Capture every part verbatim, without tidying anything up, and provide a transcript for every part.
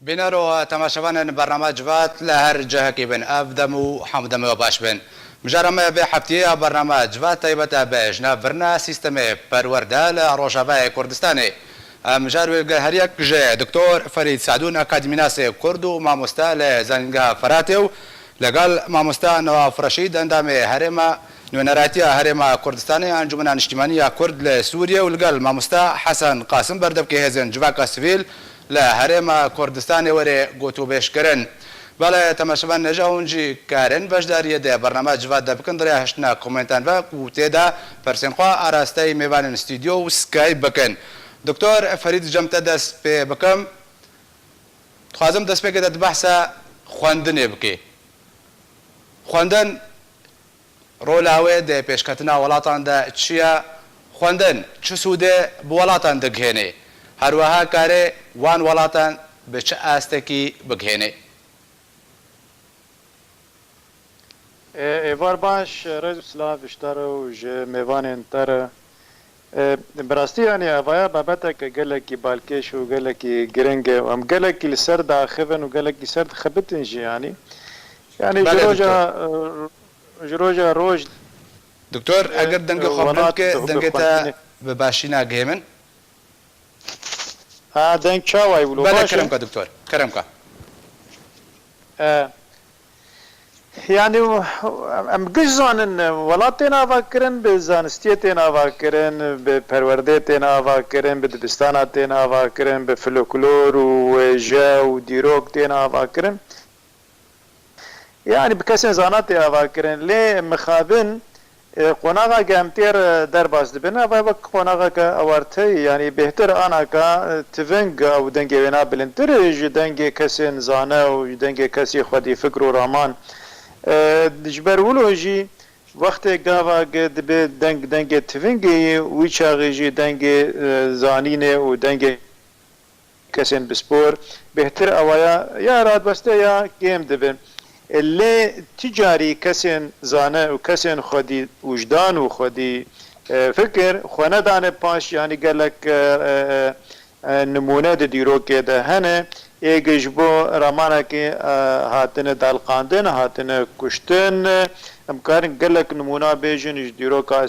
Bîner û temaşevanên bernama Civat li her cihekî bin, ev dem û hemdeme we baş bin. Mijara me vê heftiyê ya bernama Civat taybet e bi ji nav birina sîstemê perwerde li Rojavayê Kurdistanê. Em mijar wê li gel her yek ji Doktor Ferîd Sadûn, akademînasê Kurd û mamoste li Zanîngeha Feratê û Li gel mamoste Newaf Reşîd, endamê Herêma Nûneratiya Herêma Kurdistanê ya Encûmena Niştîmanî ya Kurd li Sûriyê û li gel mamoste Hesen Qasim, berdevkê hêzên civaka sivîl li Herêma Kurdistanê were gotûbêj kirin. Belê temaşevan, nêja hûn jî karin beşdariyê di bernama Civat de bikin, di rêya hiştina komentan ve ku tê de persên xwe arasteyî mêvanên stûdyo û Skype bikin. Doktor Ferîd, cem te dest pê bikim. Dixwazim destpêkê de tu behsa xwendinê bikî. Xwendin rola wê di pêşketina welatan de çi ye? Xwendin çi sûdê bi welatan digihênê? Her wiha karê wan welatan bi çi astekî bigihênê? Ê, êvar baş, rêz û silav ji te re û ji mêvanên te re. Ê, bi rastî, yanî, evaya babeteke gelekî balkêş û gelekî giring e û em gelekî li ser diaxivin û gelekî ser dixebitin jî, yanî. Yanî, ji Belê, roja, doktor. Ê, ji roja roj, Doktor, ê, eger dengê xwe bilind welat bike, bi dengê te xwendinê bi başî nagihê min. Ha, deng çawa ye wilo? Belê, baş e? Kerem ke doktor, kerem ke. E, yanî, em giş zanin, welat tên ava kirin, bi zanistiyê tên ava kirin, bi perwerdê tên ava kirin, bi dibistana tên ava kirin, bi folklor û wêje û dîrok tên ava kirin. Yanî bi kesên zana tê ava kirin. Lê mixabin, e, qonaxa ke em têr, e, derbas dibin, ev e wek qonaxeke awarte ye. Yanî bêhtir ana ka, e, tiving ew dengê wêna bilindtir ji dengê kesên zane û ji dengê kesî xwedî fikr û raman. E, ji ber wilo jî wextê gava ke dibe deng dengê tivingê ye, wî çaxê jî dengê, e, zanînê û dengê kesên bispor bêhtir awaya ya radbeste ya kêm dibe. E, lê ti carî kesên zane û kesên xwedî wijdan û xwedî, e, fikir xwe nedane paş, yanî gelek, e, e, e, nimûne di dîrokê de hene, ê ge ji bo ramanekê, e, hatine daliqandin, hatine kuştin. Em karin gelek nimûna bêjin ji dîroka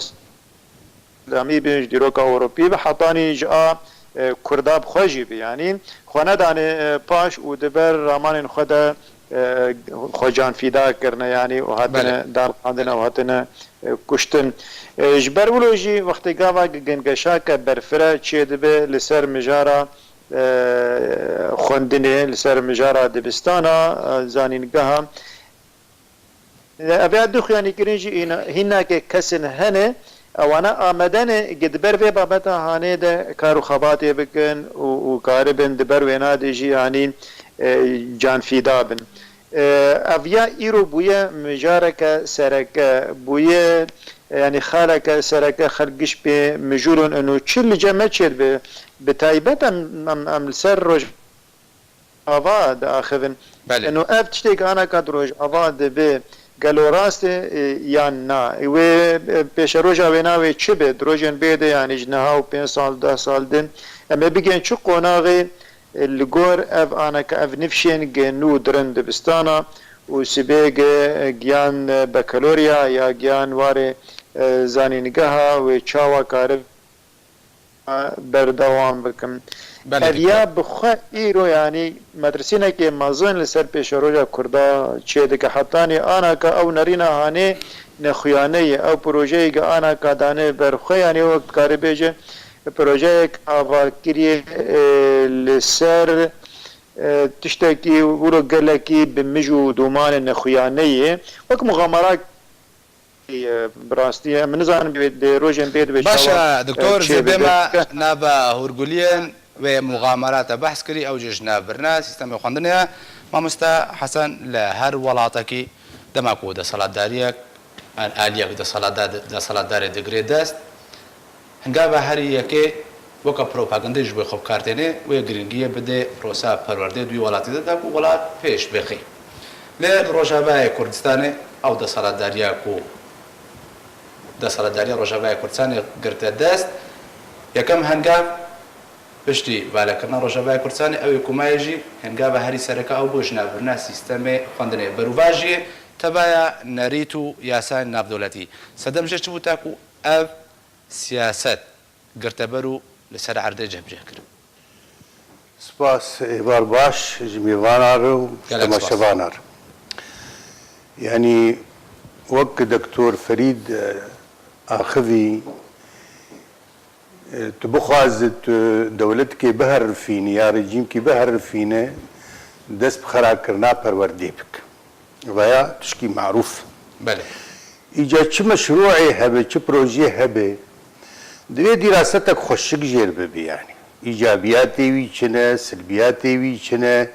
îslamî bin, ji dîroka Ewropî bi, hetanî ji a, e, Kurda bi xwe jî bi, yanî xwe nedane, e, paş û di ber ramanên xwe de, e, xwe canfîda kirine, yanî û hatine Belê. daliqandin û hatine, e, kuştin. E, ji ber wilo jî wextê gava gingeşake berfire çêdibe li ser mijara, e, xwendinê, li ser mijara dibistana, e, zanîngeha, Ev ya du xuyanîkirin jî hîna-, hînakê kesên hene, ewana amade ne, gi di ber vê babeta hanê de kar û xebatê bikin û, û karibin di ber wêna de jî, yanî, e, canfîda bin. E, ev ya îro bûye mijareke sereke, bûye, yanî xaleke sereke, xelk giş pê mijûl in û çi li cem me çêdibe, bi taybet em, em, em li ser roj Rojava diaxivin. Belê. Eno ev tiştê ke anaka di Rojava dibe, gelo rast e, e, yan na? Wê, e, pêşeroja wêna wê çi be? Di rojên bê de, yanî ji niha û pênc sal, deh sal din, em ê bigên çi qonaxê, e, li gor ev anaka, ev nifşên ge nû dirin dibistana û sibê ge, e, giyan, e, bekaloriya ya giyan warê, e, zanîngeha wê çawa karibe berdewam bikim. Belê, Ev doktor. ya bi xwe îro, yanî metirsînekê mezin li ser pêşeroja Kurda çêdike. Hetanî anaka ew nerîna hanê nexuyane ye. Ew projeyê ke anaka dane ber xwe, yanî wek dikarî bêje, projeyek avalkirî ye, e, li ser, e, tiştekî wilo gelekî bi mij û dûmanê nexuyane ye. Wek muxamarat Bi rastî, em nizanin bê, di rojên bê dibe Baş çawa, e, e, doktor, çê zê bê bibe. me nava hûrguliyên wê muxamerata behs kirî, ew jî ji nav birina sîstemê xwendinê ye. Mamoste Hesen, li her welatekî dema ku desthilatdariyek, an aliyek desthilatdar-, desthilatdarê digire dest, Hingava herî yekê weke propagandê ji bo xwe bi kar têne, wê giringiyê bide prosa perwerdê di wî welatê de, da ku welat pêş bixê. Lê li Rojavayê Kurdistanê ew desthilatdariya ku desthilatdariya Rojavayê Kurdistanê girte dest, yekem hengav Piştî valekirina Rojavayê Kurdistanê, ew ê ku maye jî hengava herî sereke ew bû jinavbirina sîstemê xwendinê. Berûvajiyê tevaya nerît û yasayên navdewletî. Sedem jê çi bû ta ku ev siyaset girteber û li ser erdê cihbicih kir? Spas, êvar baş ji mêvanan re û Gelek spas. Temaşevanan re. Yanî wek Doktor Ferîd, e, axivî, e, tu bixwazi tu dewletkê biherifînî ya rejîmkî biherifîne, dest bi xerakirina perwerdê bike. Veya tişkî marûf. Belê. Îca çi meşrûê hebe, çi projeyê hebe, divê dîrasetek xweşik jêr bibe yanî. Îcabiyatê wî çi ne, silbiyatê wî çi ne,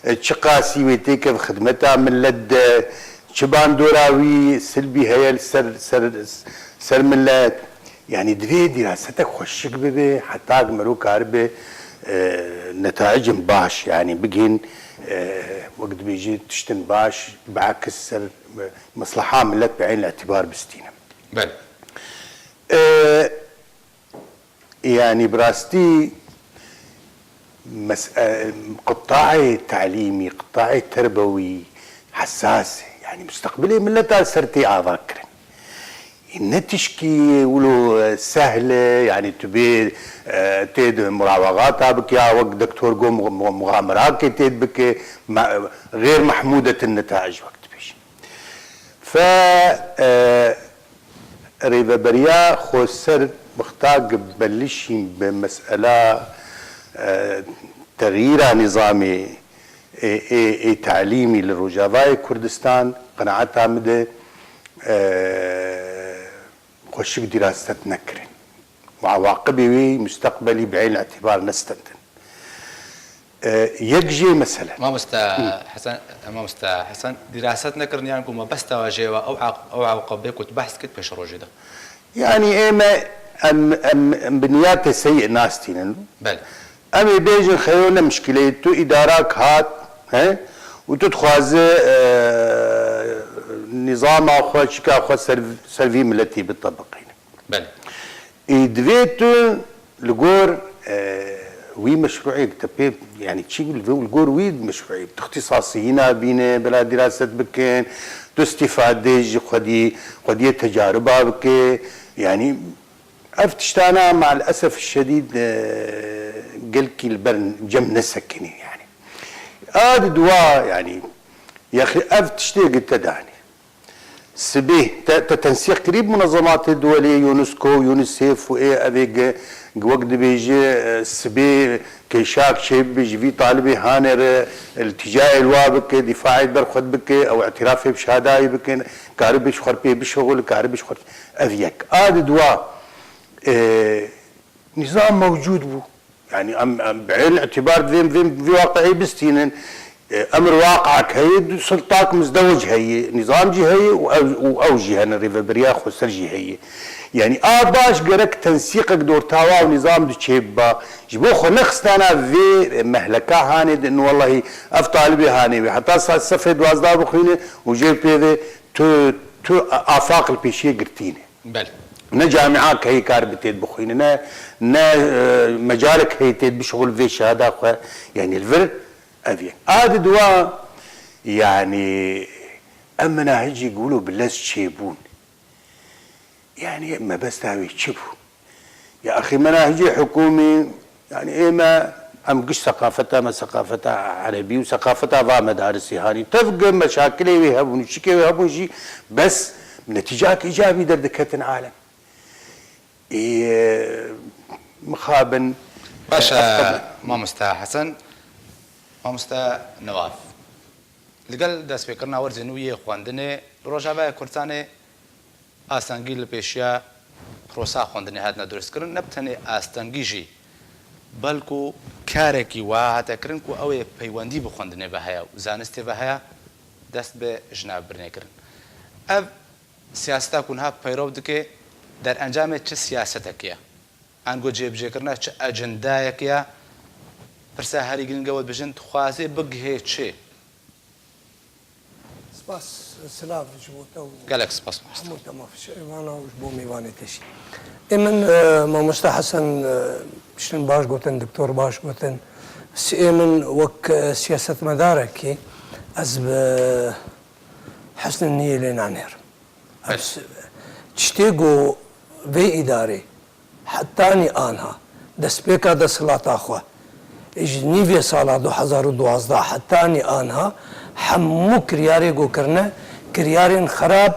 e, çi qasî wê têkev xidmeta millet de, çi bandora wî silbî heye li ser, ser, ser millet. Yanî divê dîrasetek xweşik bibe, heta ku mero karibe, e, netayicên baş, yanî bigihên, e, wek dibêjin tiştên baş, biakis ser, e, mesleha millet bi eyn îtibar bistîne. Belê. E, yanî bi rastî mes-, e, qitayê talîmî, qitayê terbewî hesas e. Yanî mustaqbilê mileta li ser tê ava kirin. Ne tişkî wilo, e, sehl e, yanî tu bê, e, tê di murawexata bike, ya wek Doktor got mu-, mu-, muxamerakê tê bike, me-, xêr mehmûdetin netaic wek dibêjin. Fe, e, rêveberiya xweser wexta gi belişîn bi mesela, e, texyîra nîzamê ê, ê, ê talîmî li Rojavayê Kurdistan, qenaeta min de, e, xweşik dîraset nekirin. Û ewaqibê wî mustaqbelî bi eyn îtibar nestendin. E, yek jê mesele. Mamoste Hesen, mamoste Hesen, dîraset nekirin yan ku mebesta we jê we ew aq-, ew ewaqibê ku tu behs kir pêşerojê de? Yanî ê me em, em, em bi niyatê seyî nastînin. Belê. Em ê bêjin xeyo ne mişkileyê tu îdarak hat, he? Û tu dixwaze, e, nîzama xwe, çika xwe ser, ser vî miletî bitebiqîne. Belê. Ê, divê tu li gor, e, wî meşrûyê te pê, yanî çi li, li gor wî meşrûyê tu îxtîsasiyîna bîne, bila dîraset bikin, tu îstîfadê ji xwedî, xwediyê tecariba bike. Yanî ev tiştana maalesef şedîd, e, gelkî li ber cem nesekinî yanî. A di dua yanî, yaxî ev tiştê gi te danî. Sibê te, te tensîq kirî bi munezematê duwelê, UNESCO, UNICEF û ê evê gi, gi wek dibêje, e, sibê kêşak çêbibe ji vî talibê hanê re, iltîcayê li wa bike, dîfaê derxwet bike, ew îtirafê bi şehadayê bikin, karibe ji xwe pê bişixul, karibe ji xwe ev yek. A di dua, e, nîzam mewcûd bû. Yanî em, em bi eyn îtibar divên vê, vê waqiî bistînin. E, emir waqiak heye, sultak mizdewec heye, nîzam jî heye û ew, û ew jî hene, rêveberiya xweser jî heye. Yanî a baş gerek tensîqek di orta wa û nîzam di çêbiba. Ji bo xwe nexistana vê mehleka hanê din, wellahî ev talibê hanê wê heta saet sefê duwazdeh bixwîne û jê pê ve tu, tu afaq li pêşiyê girtîne. Belê. Ne camiak heye kar bi têt bixwîne, ne, ne, e, mecalek heye têt bişixul vê şehada xwe, yanî li vir ev ye. A di dua, yanî em menahicî gulo bi lez çêbûn. Yanî mebesta wê çi bû? Ya axî menahicê hikûmî, yanî ê me, em giş seqafeta me, seqafeta erebî û seqafeta va medarisê hanî. Tev gi meşakilê wê hebûn û çikê wê hebûn jî bes netîcak îcabî derdiketin alem. Ê, mixabin. Baş e, mamoste Hesen, mamoste Newaf. Li gel destpêkirina werzê nû yê xwendinê, li Rojavayê Kurdistanê astengî li pêşiya pirosa xwendinê hatine durustkirin, ne bi tenê astengî jî, belku karekî wiha hate kirin ku ew ê peywendî bi xwendinê ve heye û zanistê ve heye, dest bi jinavbirinê kirin. Ev siyaseta ku niha peyrew dike, derencamê çi siyasetekê ye? Ango cêbicêkirina çi ecendayekê ye? Pirsa herî girîng e we dibêjin, dixwaze bigihê çi? Spas, silav ji bo te û Gelek spas, mamoste. Hemû temaşevanan û ji bo mêvanê te jî. Ê min, e, mamoste Hesen, e, Şin baş gotin, doktor baş gotin. Siê min wek, e, siyasetmedarekî ez bi husnê niyê lê nanêrim. Ez tiştê ku vê îdarê hetanî anha destpêka desthilata xwe ji nîvê sala du hezar û duwazdeh hetanî anha hemû kiryarê ku kirine, kiryarên xerab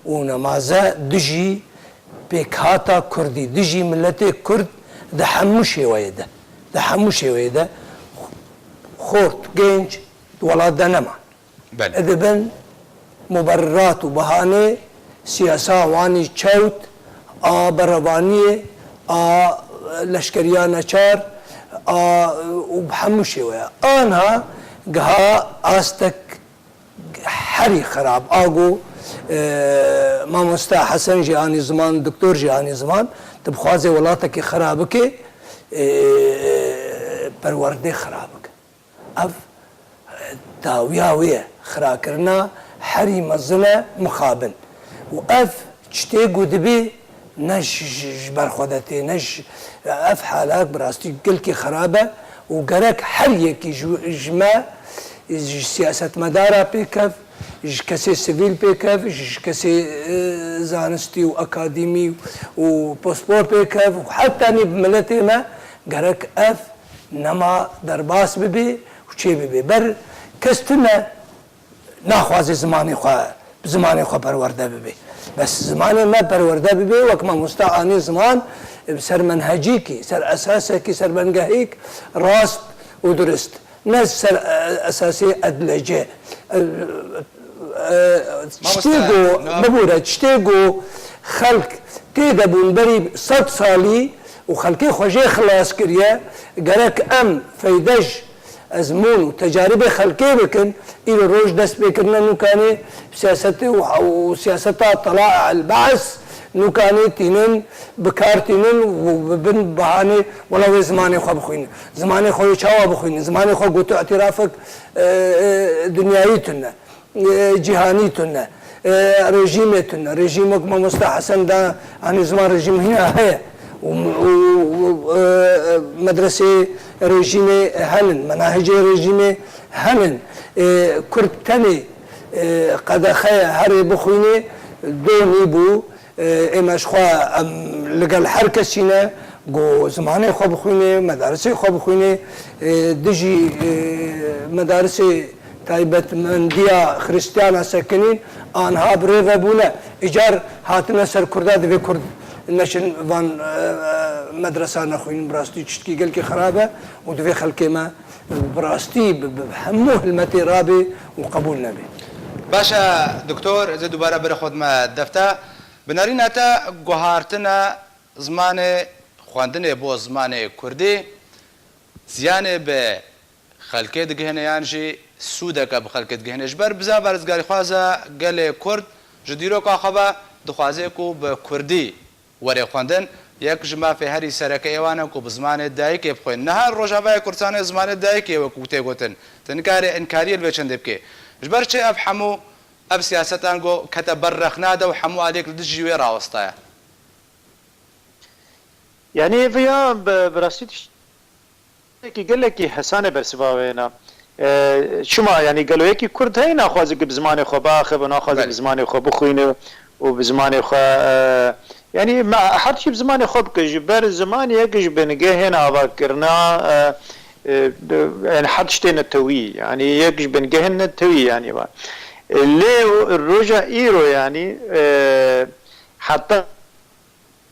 û nemaze dijî pêkhata Kurdî, dijî miletê Kurd di hemû şêweyê de, di hemû şêweyê de xort, genç di welat de neman. Belê. Dibin muberrat û behanê siyasa wanî çewt, a berevaniyê, a leşkeriya neçar, a, û bi hemû şêweya. Anha giha astek herî xerab. A ku, e, mamosta Hesen jî anî ziman, doktor jî anî ziman, tu bixwazê welatekî xera bikê, e, perwerdê xera bike. Ev, e, dawiya wê ye. Xirakirina herî mezin e mixabin. Û ev tiştê ku dibê ne ji, ji, ji ber xwe de tê, ne ji, ev halak bi rastî gelkî xerab e û gerek her yekî ji, ji me, ji siyasetmedara pêkev, ji kesê sivîl pêkev, ji kesê, e, zanistî û akademî û pospor pêkev û heta nî bi miletê me gerek ev nema derbas bibe û çê bibe. Ber kes tune naxwaze zimanê xwe, bi zimanê xwe perwerde bibe. Bes zimanê me perwerde bibe, wek mamosta anî ziman, bi ser menhecîkî, ser esasekî, ser bengehêk rast û durist. Ne ser, e, esasê edlece. E, e, Mamosta, tiştê ku, na- bibûre, tiştê ku xelk tê de bûn berî sed salî û xelkê xwe jê xilas kiriye, gerek em feyde ji ezmûn û tecaribê xelkê bikin, îro roj dest pê kirine nûkanê siyasetê û, û siyaseta tela el bes nûkanê tînin, bi kar tînin û bi bin bahanê wela wê zimanê xwe bixwînin. Zimanê xwe wê çawa bixwînin? Zimanê xwe gotu îtirafek, e, e, dinyayî tune, e, cîhanî tune, e, rejîmê tune. Rejîmek mamosta Hesen da, anî ziman rejîm hîna heye. Û, û, û, e, e, medresê rejîmê henin, menahicê rejîmê henin. E, Kurd tenê, e, qedexeye herê bixwînê, do nîbû. E, ême ji xwe em li gel her kesî ne, ku zimanê xwe bixwînê, medarisê xwe bixwînê, e, dijî, e, medarisê taybetmendiya xiristiyana sekinîn, anha bi rê ve bûne. Îcar hatine ser Kurda, divê Kurd neçin van, e, e, medresa nexwînin. Bi rastî tiştkî gelkî xerab e û divê xelkê me bi rastî bi, bi hemû hilmetê rabê û qebûl nebe. Baş e, doktor, ez ê dubare berê xwe dime defte. Bi nerîna te guhartine zimanê, xwendinê bo zimanê kurdî ziyanê bi xelkê digihêne yan jî sûdeke bi xelkê digihêne? Ji ber bizaf parêzgarîxwaza gelê kurd ji dîroka xwe ve dixwaze ku bi kurdî were xwendin. Yek ji mafê herî sereke ê wan e ku bi zimanê dayikê bixwînin. Niha li Rojavayê Kurdistanê zimanê dayikê wekû tê gotin, tu nikarî înkariyê li vê çendê bikê. Ji ber çi ev hemû, ev siyasetan ku kete ber rexna de û hemû aliyek li dijî wê rawestaya? Yanî vêya bi, bi rastî tiştekî gelekî hesane bersiva wê ne. E, çima, yanî gelo yekî Kurd heye naxwaze ki bi zimanê xwe biaxive, naxwaze bi Belê. zimanê xwe bixwîne û bi zimanê xwe, e, yanî me her tiştî bi zimanê xwe bike, ji ber zimanê yek ji bingehên avakirina, e, e, yanî her tiştê netewî, yanî yek ji bingehên netewî, yanî va. E, lê roja îro, yanî, e, heta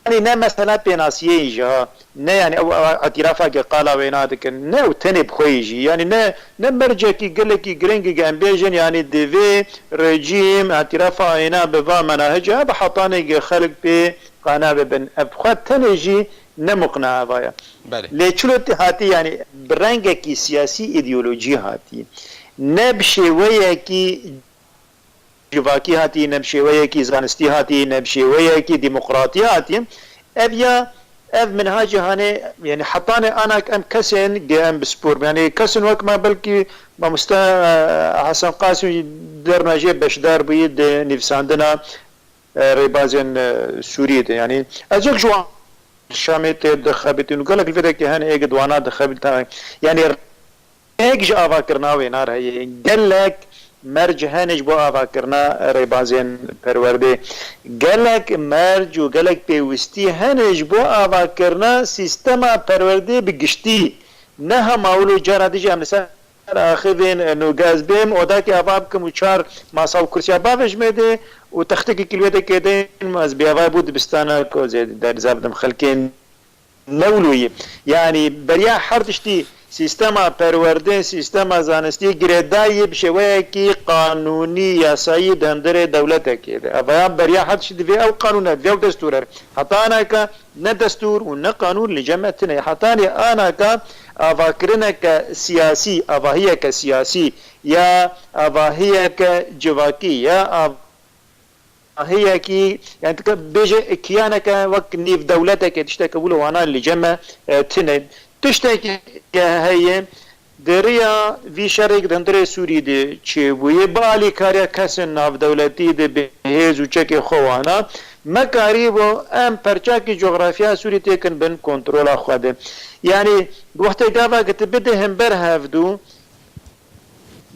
Yanî ne mesela pênasiyê jî ha, ne yanî ew, ew îtîrafa ki qala wê nadikin, ne ew tenê bi xwe jî, yanî ne, ne mercekî gelekî girîng ki em bêjin, yanî divê rejîm îtîrafa wêna bi va menahicê, bi hetanê ki xelk pê qane bibin. Ev xwe tenê jî ne muqna eva ye. Belê. Lê çilo te hatî, yanî bi rengekî siyasî, îdeolojî hatî. Ne bi şêweyekî civakî hatî, ne bi şêweyekî zanistî hatî, ne bi şêweyekî demokratî hatî. Ev ya, ev minhacê hanê, yanî hetanê anak em kesên ge em bi spor, yanî kesên wek me belkî mamoste, e, Hesen Qasim derna jê beşdar bûyî di nivîsandina, e, rêbazên, e, Sûriyê de. Yanî ez yek ji wan Şamê tê dixebitîn û gelek li vê dekê hene êk di wana dixebitîn. Yanî êk ji avakirina wê nar heye. Gelek merc hene ji bo avakirina rêbazên perwerdê. Gelek merc û gelek pêwistî hene ji bo avakirina sîstema perwerdê bi giştî. Ne hema wilo cara dijî em li ser axivên nûge ez bêm odakê ava bikim û çar masa û kursiya bavêjimê dê û textekî kilwêtekê deynim ez bêava bû dibistana ku ez ê derza bidim xelkê. Ne wilo ye. Yanî beriya her tiştî sîstema perwerdê, sîstema zanistî girêdayî bi şêweyekî qanûnî, yasayî di hundirê dewletekê de. Ev ya beriya her tiştî divê ew qanûn e, divê ew destûr e. Heta anaka ne destûr û ne qanûn li cem me tune ye. Hetanî anaka avakirineke siyasî, avahiyeke siyasî ya avahiyeke civakî ya avahiyekî, yani dike bêje kiyaneke wek nîvdewleteke tişteke wilo wana li cem me e, tune. Tiştekî heye, Di riya vî şerê di hundirê Sûrî de çêbûye, bi alîkariya kesên navdewletî de bi hêz û çekê xwe wana, me karîbû em perçakî cografya Sûrî têkin bin kontrola xwe de. Yanî wextê gava ki tu bidê hember hevdû,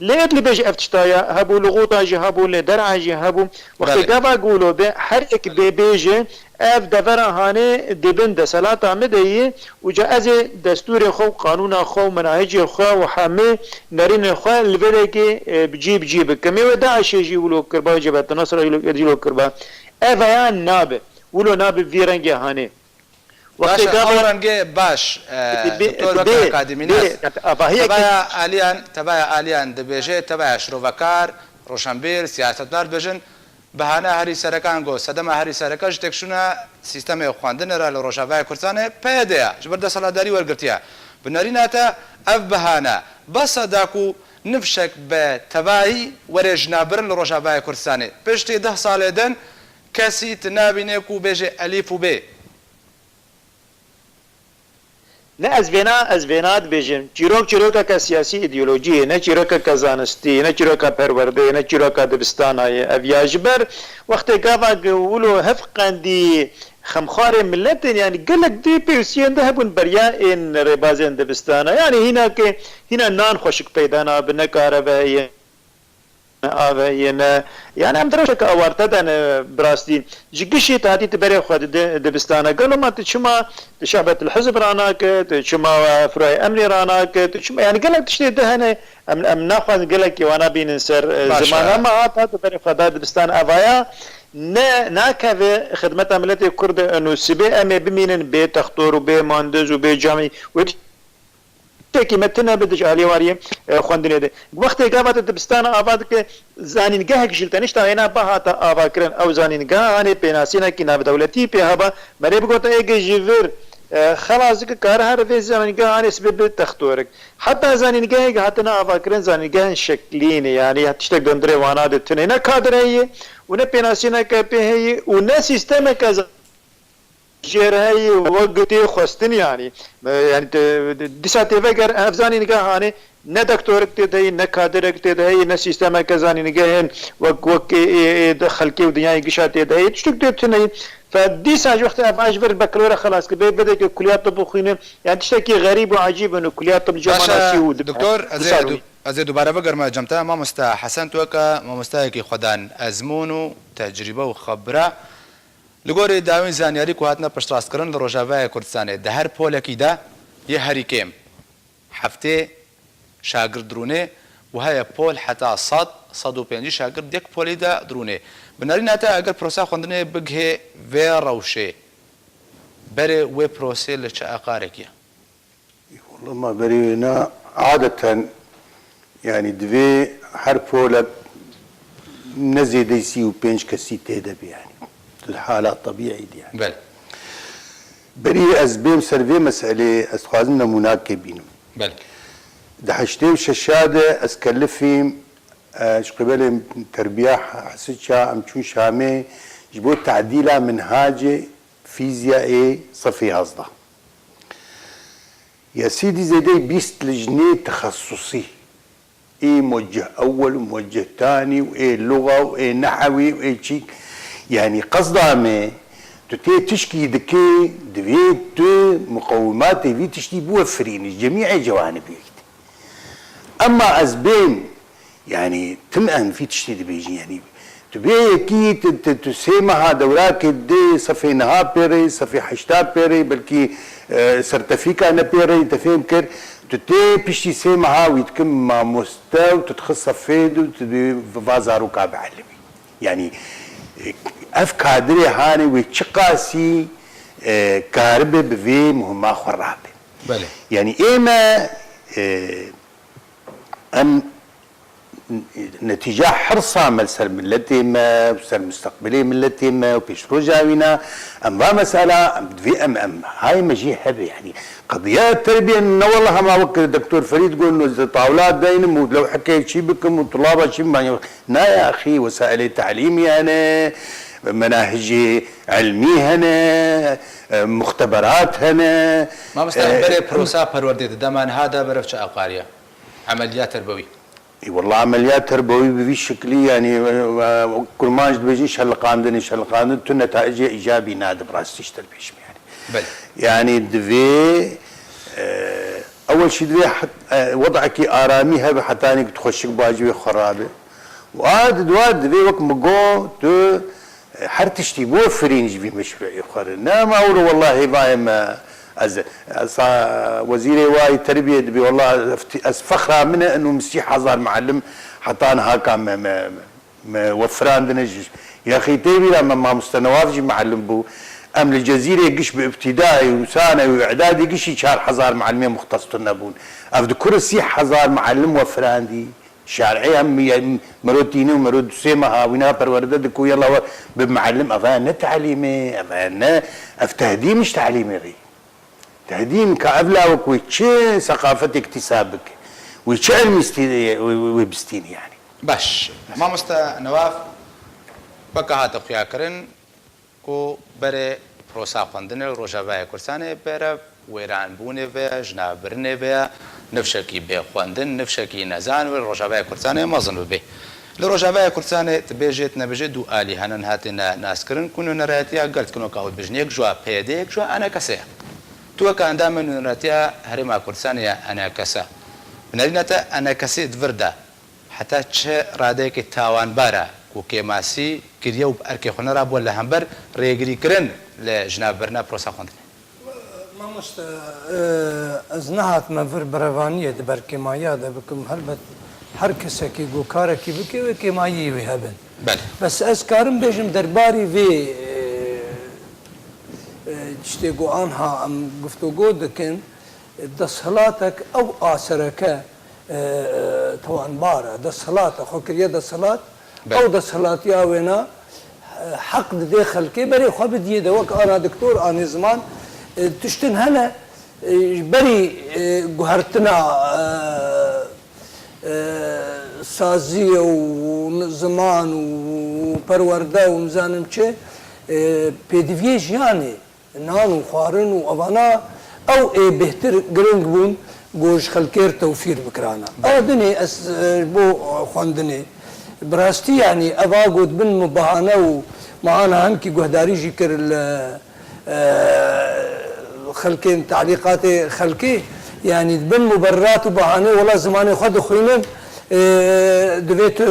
lê Idlibê jî ev tişta ya hebû, li Xûta jî hebû, li Der'a jî hebû. Wextê Belê. gava gulo be, her yek bê bêje, Ev devera hanê di bin deselata min de yî û ca ez ê destûrê xwe û qanûna xwe û menahicê xwe û hemî nerînên xwe li vê dekê, e, bi cî bi cî bikim. Ê wê DAIŞê jî wilo kiriba, Cebhet Nasra jî wilo, jî wilo kiriba. Ev ya nabe. Wilo nabe vî rengê hanê. Baş Wextê e, gava ew rengê baş, e, bê, doktor weke bê, akademînas. bê, yani, avahiyeke Tevaya aliyan, tevaya aliyan dibêje, tevaya şirovekar, roşenbîr, siyasetmedar dibêjin, Bahane herî sereka ango sedema herî sereka ji têkçûna sîstemê xwendinê re li Rojavayê Kurdistanê P Y D ye, ji ber desthilatdarî wergirtiye. Bi nerîna te ev bahane bes e da ku nifşek bi tevahî were jinabirin li Rojavayê Kurdistanê. Piştî deh salê din kesî tu nabîne ku bêje elîf û bê. Ne ez vêna, ez vêna dibêjim. Çîrok çîrokeke siyasî îdeolojî ye, ne çîrokeke zanistî, ne çîroka perwerdê, ne çîroka dibistana ye. Ev ya ji ber wextê gava ku wilo hevqendî xemxarê miletên, yanî gelek dê pêwistiyên de hebûn beriya ên rêbazên dibistana. Yanî hîna ke hîna nan xweşik peyda nabe, ne kare ve heye. Ave yê ne. Yani em di rewşeke awarte de ne bi rastî. Ji gişî te hatî tu berê xwe dide dibistana. Gelo ma tu çima tu şebetil hizb ranake, tu çima firayê emnî ranake, tu çima, yani gelek tiştê di hene, em, em naxwazin gelekî wana bînin ser, e, Baş ziman. e. Ama hat hat tu berê xwe da dibistan evaya ne nakeve xidmeta miletê Kurd û sibê em ê bimînin bê textor û bê mandiz û bê camî. Wê tiştekî me tune bi di ji aliyê wariyê, e, xwendinê de. Wextê gava te dibistana ava dike, zanîngehek jî li te nişta hêna bihata avakirin. Ew zanîngeha hanê pênasînekî navdewletî pê heba, me lê bigote êgê ji vir, e, xelas dike, kare here vê zanîngeha hanê sibê bi textorik. Heta zanîngehek hatine avakirin, zanîngehên şeklî ne, yanî tiştek di hundirê wana de tune. Ne kadre heye û ne pênasîneke pê heye û ne sîstemeke jêr heye wek tê xwestin, yanî, e, yanî te, dîsa tê veger ev zanîngeha hanê ne doktorek tê de heye, ne kadirek tê de heye, ne sîstemeke zanîngehên wek, wek ê, ê, ê de xelkê û dinyayê gişa tê de heye, tiştek tê tune ye. Fe dîsa ji wextê ev a ji vir beklora xelas kir, bê vedeke kuliya tib bixwîne, yani tiştekî xerîb û ecîb in û kuliya tib li cem Baş e, nasî û dibe. Doktor, ez ê Dîsa du-, ez ê dubare vegerime cem te, mamoste Hesen, tu weke mamosteyekî xwedan ezmûn û tecrîbe û xebira. Li gorî dawîn zanyarî ku hatine piştrastkirin li Rojavayê Kurdistanê, di her polekî de yê herî kêm heftê şagird dirûnê û heye pol heta sed, sed û pêncî şagird yek polî de dirûnê. Bi nerîna te eger proseya xwendinê bigihê vê rewşê, berê wê prosê li çi aqarekî ye? Wele ma berê wêna adeten, yani divê her polek ne zêdeyî sî û pênc kesî tê de be, yani. Di hala tebîî de, yani. Belê. Berî ez bêm ser vê meselê, ez dixwazim nemûnakê bînim. Belê. Di heştê û şeşa de ez kelifîm, e, ji qibelê terbiya Hesiça em çûn Şamê ji bo tadîla minhacê fîzya ê sefê yazdeh. Ya sîdî zêdeyî bîst lijnê texesusî. Ê muwecceh ewwel û muwecceh tanî û ê luga û ê nehewî û ê çîk. Yanî qesda me Tu tê tişkî dikê, divê tu muqewimatê vî tiştî biwefirînî, cemî'ê cewanibê. Emma ez bên, yanî tim em vî tiştî dibêjin, yanî tu bê yekî, tu, tu, tu sê meha dewrakê dê sefê niha pêrê, sefê heşta pêrê, belkî, e, sertefîka ne pêrê, te fêm kir, tu tê piştî sê meha wî dikim mamoste û tu dixist sefê de û tu dê va zaroka bielibî. Yanî, e, ev kadirê hanê wê çiqasî, e, karibe bi vê muhima xwe rabe. Belê. Yanî ême, e, em netîca hirsa me li ser miletê me, ser misteqbilê miletê me û pêşroja wîna, em va mesela, em divê em, em hayê me jê hebe, yanî qediya terbiye ne wela hema wek Doktor Ferîd got, ez tawla deynim û lewhekê çî bikim û tulaba çî bikim. Na ya axî, wesailê te'lîmî hene, menahicê ilmî hene, e, muxteberat hene. Mamoste, em, e, berê prosa perwerdê di dema niha de berev çi aqariye? Emeliyat terbewî. Ê, wela emeliyat terbewî bi vî şiklî, yanî, e, e, kurmanc dibêjin şeliqandinê, şeliqandin tu netayicê îcabî nade, bi rastî ji te dibêjim, yanî. Belê. Yanî divê, e, ewel jî divê het-, e, wed'ekî aramî hebe hetanî ku tu xweşik bacî wê xwe rabe. Û a di dua divê wek min got, tu, e, her tiştî bo firîn ji vî meşruî xwe re. Ne ma ewro wela hêvayê me, ez, ez sa wezîrê wayî terbiyê dibê, wela ez, ez fexra min e, eno min sî hezar muallim heta niha ka me, me, me wefirandine ji, yaxî tê bîra me mamoste Newaf jî muallim bû. Em li Cezîrê giş bi îbtîdayê û sanewî û îdadî gişî çar hezar muallimê muxtes tune bûn. Ev di kur sî hezar muallim wefirandî. Şarê em, em mero tîne û mero du sê meha wîna perwerde dike û yela we bi muallim, eva ne te'lîmê, eva ne, ev tehdîm ji te'lîmê re. Tehdîm ka ev lawik wê çi seqafetê îktîsab bike, wê çi ilmî stî-, wê, wê, wê bistînî yanî. Baş. Mamoste Newaf, weke hate xuyakirin, ku berê prosa xwendinê li Rojavayê Kurdistanê bere wêranbûnê ve, jinavbirinê ve, nifşekî bê xwendin, nifşekî nezan ve li Rojavayê Kurdistanê mezin bibe. Li Rojavayê Kurdistanê tu bêjê, tu nebêjê du alî hene, hatine naskirin ku nûnerayetiya gel dikin weka ew dibêjin. Yek ji wa P Y D, yek ji wa E N K S ye. Tu weke endamê nûnerayetiya Herêma Kurdistanê ya E N K S, bi nerîna te E N K S di vir de heta çi radeyekî tawanbar e ku kêmasî kiriye û bi erkê xwe nerabû li hember rêgirîkirin li jinavbirina prosa xwendinê? Mamoste, e, ez nehatime vir berevaniyê di ber kêmayiya de bikim. Helbet her kesekî ku karekî bike wê kêmayiyê wî hebin. Belê. Bes ez karim bêjim derbarî vê, e, e, tiştê ku anha em guftûgo dikin, desthilatek ew asereke, e, e, tawanbar e. Desthilat e, xwe kiriye desthilat. Belê. Ew desthilatiya wêna, e, heq didê xelkê berê xwe bidiyê de wek ana diktor anî ziman, e, tiştin hene, e, ji berî, e, guhertina, e, e, saziyê û ziman û perwerde û nizanim çi, e, pêdiviyê jiyanê, nan û xwarin û evana ew ê bêhtir giring bûn ku ji xelkê re tewfîr bikirana. Ew dinê ez, e, ji bo xwendinê bi rastî, yanî eva got bin min bahane û me ana hemkî guhdarî jî kir li, e, xelkên, telîqatê xelkê, yanî bin muberrat û bahane wela zimanê xwe dixwînin, e, divê tu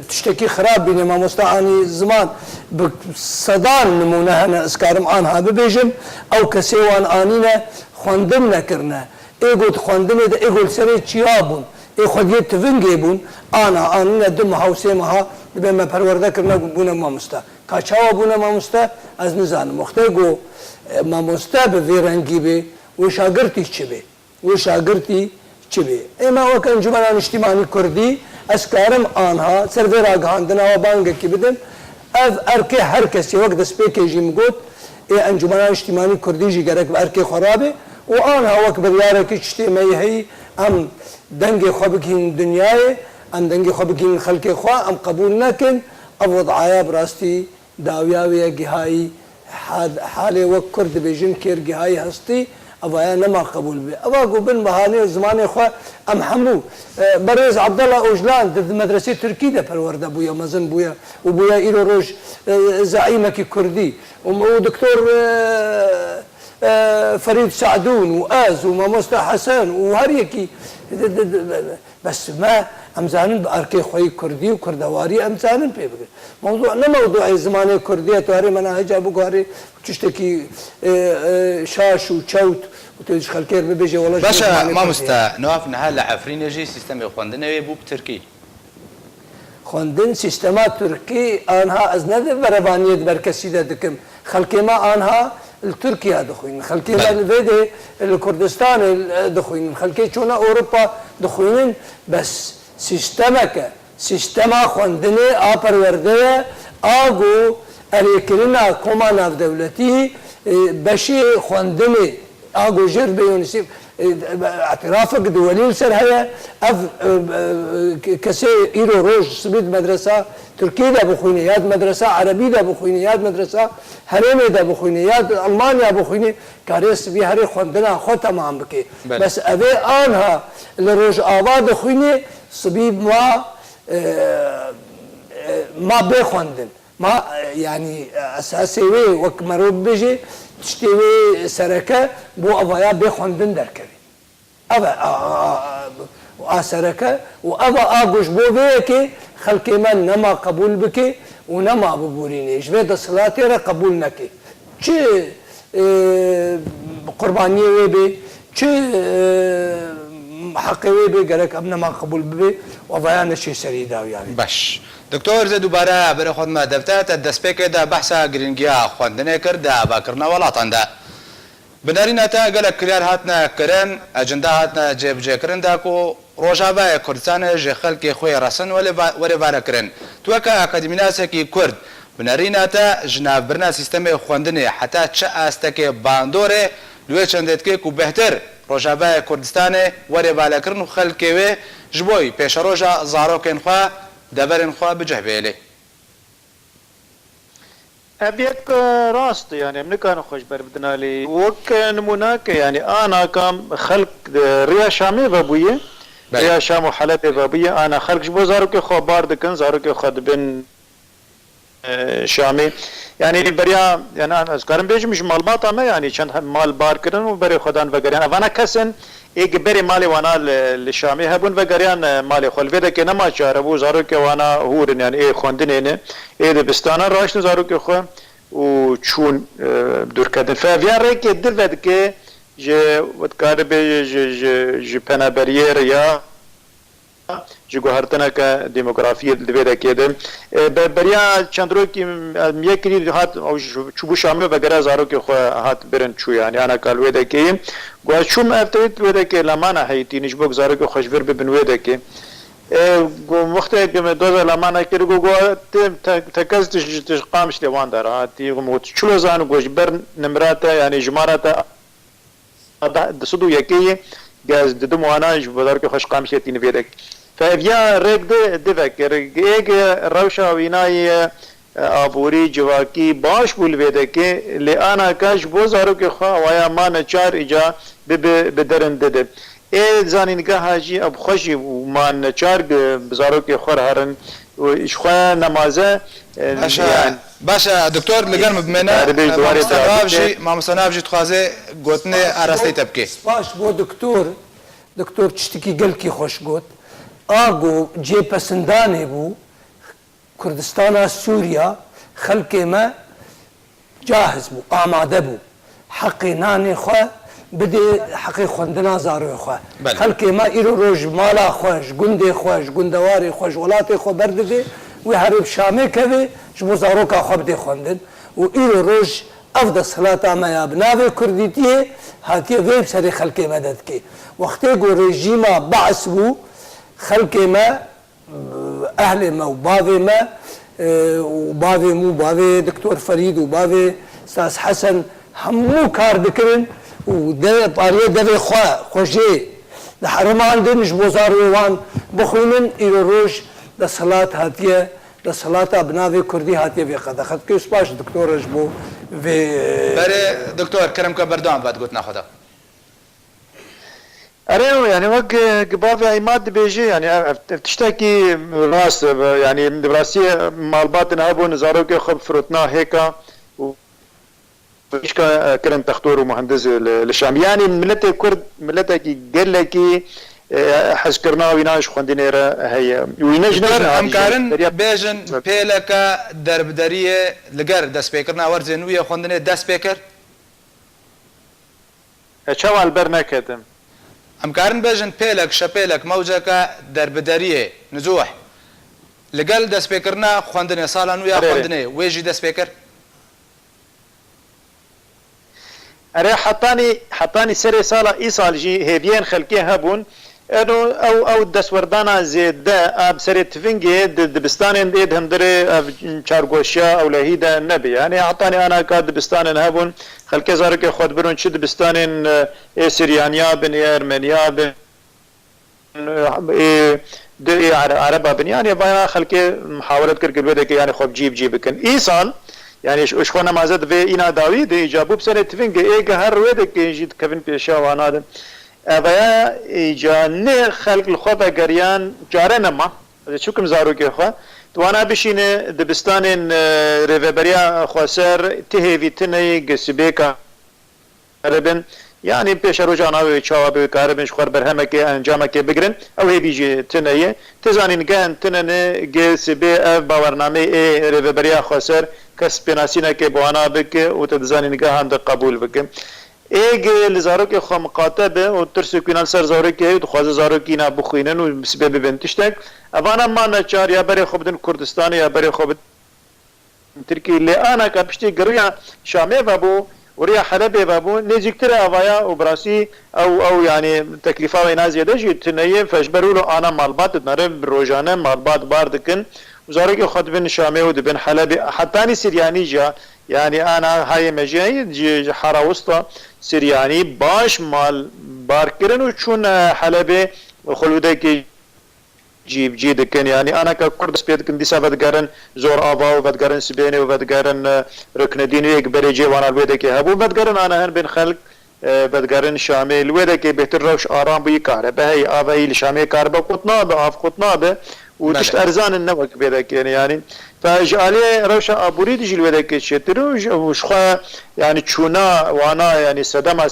tiştekî xirab bîne. Mamoste anî ziman, bi sedan nimûne hene, ez karim anha bibêjim, ew kesê wan anîne, xwendin nekirine. Ê got xwendinê de, ê got li serê çiya bûn, ê xwediyê tivingê bûn, ana anîne du meha û sê meha dibe me perwerde kirine, bûne mamoste. Ka çawa bûne mamoste, ez nizanim. Wextê ku, e, mamoste bi vê rengî bê, wê şagirtî çi bê? Wê şagirtî çi bê? Ê me wek Encûmena Niştîmanî Kurdî, ez karim anha ser vê ragihandina we bangekî bidim. Ev erkê her kesê, wek destpêkê jî min got, ê Encûmena Niştîmanî Kurdî jî gerek bi erkê xwe rabe û anha wek biryarekî tiştê me yê heyî, em dengê xwe bigihînin dinyayê, em dengê xwe bigihînin xelkê xwe, em qebûl nekin, ev wed'aya bi rastî dawiya wê ye gihayî, had-, halê wek Kurd dibêjin kêr gihayî hestî, Eva ya nema qebûl bê. Eva ku bin bahanê zimanê xwe em hemû, e, berêz Abdullah Ojlan di, di medresê Tirkî de perwerde bûye, mezin bûye û bûye îro roj, e, zeîmekî Kurdî. Û, û Doktor, e, e, Ferîd Sadûn û ez û Mamoste Hesen û her yekî di, di, di, Bes me, em zanin bi erkê xwe yî kurdî û kurdewarî em zanin pê bigirin. Mewzû ne mewzûê zimanê kurdî ye, tu herê menahica biguherî tiştekî, e, e, şaş û çewt û tu ji xelkê re bibêje wela ji Baş e, zimanê kurdî ye. Mamoste, niha niha li Efrînê jî sîstemê xwendinê wê bû bi tirkî. Xwendin sîstema tirkî anha ez ne di berevaniyê di berkesî de dikim. Xelkê me anha li Tirkiye dixwînin. Xelkê me Belê. li vê dê li Kurdistanê, e, dixwînin. Xelkê çûne Ewropa dixwînin. Bes sîstemeke, sîstema xwendinê a perwerde ye, a ku erêkirina koma navdewletî, e, beşê xwendinê a ku jêr bê UNICEF, e, îtirafek di welî li ser heye. Ev, e, e, kesê îro roj sibî di medresa Tirkî de bixwîne, ya di medresa Erebî de bixwîne, ya di medresa Herêmê de bixwîne, ya di Almanya bixwîne, karê sibî herê xwendina xwe temam bike. Belê. Bes evê anha li Rojava dixwîne, sibî ma, e, e, ma bê xwendin. Ma, e, yanî, e, esasê wê wek mero bibêjê, tiştê wê sereke bo evaya bê xwendin derkevê. Ev e, a, a, a, a sereke û ev e a ku ji bo vê yekê xelkê me nema qebûl bike û nema bibûrîne, ji vê desthilatê re qebûl neke. Çi, e, qurbaniyê wê bê, çi, e, heqê wê bê, gerek ev nema qebûl bibe û evaya neçê serî dawiyê. Baş. Doktor, ez dubare berê xwe dime dev te, te destpêkê de behsa girîngiya xwendinê kir di avakirina welatan de. Bi nerîna te gelek kiryar hatine kirin, ecenda hatine cêbicêkirin de ku Rojavayê Kurdistanê ji xelkê xwe yê resin were va-, were varekirin. Tu weke akademînasekî Kurd, bi nerîna te ji navbirina sîstemê xwendinê heta çi astekê bandorê li wê çendê dike ku bêhtir Rojavayê Kurdistanê were valekirin û xelkê wê ji bo pêşeroja zarokên xwe, deverên xwe bi cih bihêlê? Ev yek, e, rast e, yani em nikarin xwe ji ber bidin alî. Wek, e, nimûnake, yani ana ka xelk, e, riya Şamê vebûye, Belê. riya Şam û Helebê vebûye, ana xelk ji bo zarokê xwe bar dikin, zarokê xwe dibin, e, Şamê. Yani beriya, yani an-, ez karim bêjim ji malbata me, yani çend he-, mal bar kirin û berê xwe dan vegeriyan. Evana kes in, Ê gi berê malê wana li, li Şamê hebûn, vegeriyan, e, malê xwe. Li vê dekê nema çare bû, zarokê wana hûr in, yani ê xwendinê ne, ê dibistana, raştin zarokê xwe û çûn, e, dûrketin. Fe ev ya rêkê di vedike ji, dikare bê ji, ji, ji penaberiyê re ya, ji guhertineke demografiyê li vê dekê de. E, be-, beriya çend rokî, em yekî dî hat, ew ji, çûbû Şamê vegere zarokê xwe hat birin çû, yani, ana ka li wê dekê ye. Got, çûm ev tevî wê dekê lemana heytînî ji bo ku zarokê xwe ji vir bibin wê dekê. E, got, wextê ku me doza lemana kir, got, got, te, te, te kes tu ji, tu ji Qamişlê wan der hatî, got, çilo zanî, got, ji ber nimra te, yani jimara te di sed û yekê ye, gez didim wana ji bo zarokê xwe ji Qamişê tîne vê dek. Fe ev ya rêk di, di vekir. Êk rewşa wînayê, e, aborî, civakî baş bû li vê dekê, lê anaka ji bo zarokê xwe awaya ma neçar îca bibe bi derin dide. Ê zanîngeha jî ev xwe jî û ma neçar bi zarokê xwe re herin û ji xwe nemaze, e, Baş e, yani, baş e, doktor, li gel min bimêne. Mamoste Nav jî, mamoste Nav jî dixwaze gotinê arasteyî te bike. Spas bo doktor. Doktor tiştekî gelkî xweş got. A ku cê pesindanê bû, Kurdistana Sûriya, xelkê me cahiz bû, amade bû. Heqê nanê xwe bidê, heqê xwendina zaroyê xwe. Belê. Xelkê me îro roj mala xwe, ji gundê xwe, ji gundewarê xwe, ji welatê xwe berdidê, wê herê bi Şamê kevê, ji bo zaroka xwe bidê xwendin. Û îro roj ev desthilata me ya bi navê Kurdîtiyê hatiye vê bi serê xelkê me de dikê. Wextê ku rejîma Beis bû, xelkê me, ehlê me û bavê me, e, û bavê min û bavê Doktor Ferîd û bavê Staz Hesen hemû kar dikirin û de, pariyê devê xwe, xwe jê diherimandin ji bo zarokê wan bixwînin. Îro roj desthilat hatiye, desthilata bi navê Kurdî hatiye vê qedexe dike. Spas ji doktor re ji bo vê. Berê doktor, kerem ke berdewam be di gotina xwe de. Erê, yani wek, e, bavê Îmad dibêje, yani ev, ev, ev tiştekî rast e, yani di rastiyê malbatên hebûn zarokê xwe bi firotina hêka û pişka, e, kirin textor û muhendis li, li Şam. Yani miletê Kurd, miletekî gelekî, e, hezkirina wîna ji xwendinê re heye. Wîne ji Doktor, em karin bêjin pêleke derbideriyê li ger destpêkirina werzên nû yê xwendinê dest pê kir? E, çawa li ber neketim? Em karin bêjin pêlek, şepêlek, mewceke derbideriyê, nizûh, li gel destpêkirina xwendinê, sala nû ya Erê. xwendinê, wê jî dest pê kir? Erê, hetanî, hetanî serê sala îsal jî hêviyên xelkê hebûn. Eno, ew, ew destwerdana zêde a bi serê tivingê di dibistanên ê di hundirê ev çargoşiya ewlehî de nebî. Yani hetanî anaka dibistanên hebûn, xelkê zarokê xwe dibirûn çi dibistanên, e, ê Siryaniya bin, ê Ermeniya bin, ê di ê Are-, Ereba bin. Yani vaya xelkê muhawele dikir ku wê deke yani xwe bi cî bi cî bikin. Îsal, yani ji, ji xwe nemaze divê îna dawî de îca bû bi serê tivingê ê ge her wê deke jî dikevin pêşiya wana de. Evaya îca nê xelk li xwe vegeriyan çare nema. Ez ê çi bikim zarokê xwe? Di wana bişîne dibistanên, e, rêveberiya xweser ti hêvî tune ye, gi sibê karibin. Yanî pêşeroja navê wê çawa be, wê karibin ji xwe re berhemekê, encamekê bigirin. Ew hêvî jî tune ye. Ti zanîn gehên tune ne, gi sibê ev bawernameyê ê rêveberiya xweser kes pênasînekê bi wana bike û te dizanîn gehan de qebûl bike. Êg li zarokê xwe miqate be û tirsê ku îna li ser zarokê heye û dixwaze zarokî îna bixwînin û bi sibê bibin tiştek, evana ma neçar ya berê xwe bidin Kurdistanê ya berê xwe bidin Tirkiyê. Lê anaka piştî giriya Şamê vebû û riya Helebê vebû, nêzîktir e avaya û bi rastî ew, ew, yanî teklîfa wê îna zêde jî tune ye, fe ji ber wilo ana malbat didin, erê, bi rojane malbat bar dikin û zarokê xwe dibin Şamê û dibin Helebê. Hetanî Siryanî jî, yanî ana hayê me jî heye, ji, ji Hara Wista Siryanî baş mal bar kirin û çûn, e, Helebê xwe li wê dekê cî bi cî dikin. Yanî anaka Kurd dest pê dikin, dîsa vedigerin Zor Ava û vedigerin Sibênê û vedigerin, e, Ruknedîn û yek berê cê wana li wê dekê hebû. Vedigerin ana hin bên xelk, e, vedigerin Şamê. Li wê dekê bêhtir rewş aram bûyî, karebe heye, ava yî li Şamê karibe qut nabe, av qut nabe û Belê. tişt erzan in ne wek vê dekê ne. Yanî, fe ji aliyê rewşa aborî de jî li wê dekê çêtir û ji, û ji xwe, yanî çûna wana, yanî sedema